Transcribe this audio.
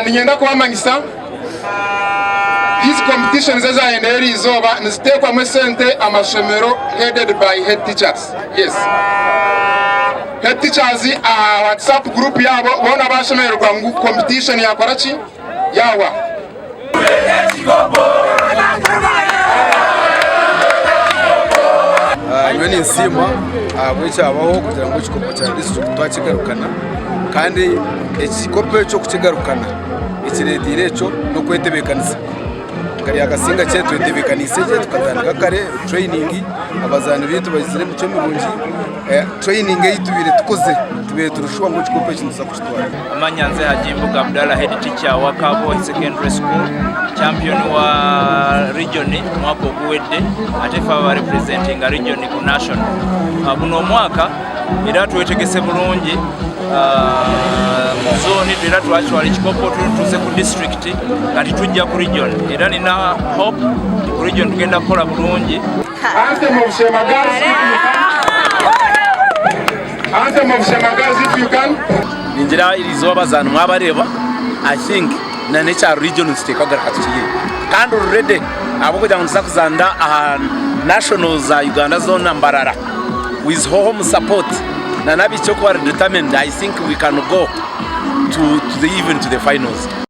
Niinyenda kubamanyisa these competitions ezayenda eriizooba niziteekwamu esente amashomero headed by head teachers. Yes. Head teachers aha WhatsApp group yaabo boona bashemererwa ngu competition yakora ki? Yahwa. Nyowe ninsiima ahabw'ekyabaho kugira ngu ekikopo kya disiturikiti twakigarukana kandi ekikopo ekyo kukigarukana ekireeteire ekyo n'okwetebeekanisa nka Ryakasingakye twetebeekaniise gye tukatandika kare tureyiningi abazaani baitu baizire emicwe mirungi tureyiningi ei tubaire tukozire tubaire turi shuwa ngu ekikopo eki nituza kukitwara. Amanya nze Hajji Mbuga Abdallah head teacher wa Kabwohe Secondary School, champion wa region mwaka oguwedde ate ffe aba representinga region ku national. Ah, guno omwaka era twetegese bulungi ah, mu zone era twakitwala ekikopo tutuuse ku district kati tujja ku region era nina hope nti ku region tugenda kukola bulungi. Anthem of Sheema Girls if you can. Anthem of Sheema Girls if you can. Ningira erizooba abazaani mwabareeba I think na n'ekya region nituteekwa kugaruka tukiheebe kandi ori ready ahabw'okugira ngu nituza kuzaanira aha nationals za Uganda zoona Mbarara with home support na n'abaishiki oku bari determined I think we can go to, to the, even to the finals.